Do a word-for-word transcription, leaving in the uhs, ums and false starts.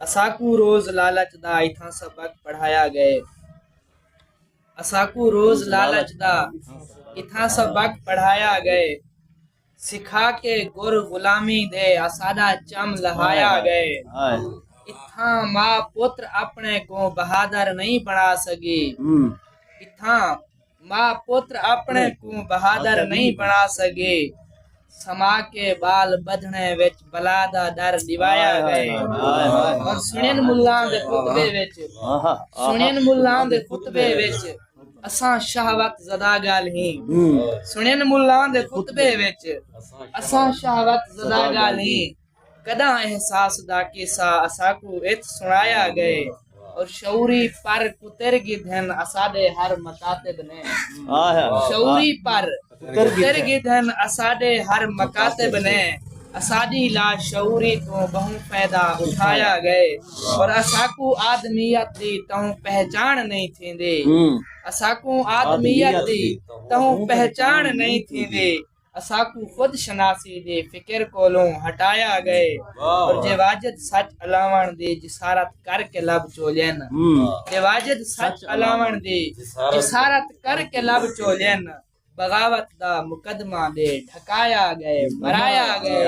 اساکوں روز لالچ دا اتھاں سبق پڑھایا ڳئے۔ اساکوں روز لالچ دا اتھاں سبق پڑھایا ڳئے۔ سکھا کے گر غلامی دے اساݙا چم لہایا ڳئے۔ اتھاں ماء پتر اپݨے کوں بہادر نہیں بݨا سڳے۔ اتھاں ماء پتر اپݨے کوں بہادر نہیں بݨا سڳے۔ سما کے ٻال ٻدھݨے وچ بلا دا ݙر ݙیوایا ڳئے۔ اور سݨن ملاں دے خطبے وچ سݨن ملاں دے خطبے وچ اساں شہوت زدہ ڳالھیں۔ سݨن ملاں دے خطبے وچ اساں شہوت زدہ ڳالھیں۔ کݙاں احساس دا قصہ اساکوں اتھ سݨایا ڳئے۔ اور شعوری پر کتر گھدن اساݙے ہر مکاتب نے۔ شعوری پر کتر گھدن اساݙے ہر مکاتب نے۔ اساݙی لاشعوری توں ٻہوں فائدہ اٹھایا ڳئے۔ اور اساکوں آدمیت دی تہوں پہچاݨ نہیں تھیندی۔ اساکوں آدمیت دی تہوں پہچاݨ نہیں تھیندی۔ اساکوں خود شناسی دی فکر کولوں ہٹایا ڳئے۔ اور جے واجد سچ الاوݨ دی جسارت کر کے لب چولین۔ جے واجد سچ الاوݨ دی جسارت کر کے لب چولین۔ بغاوت دا مقدمہ دے ڈھکایا ڳئے، مرایا ڳئے۔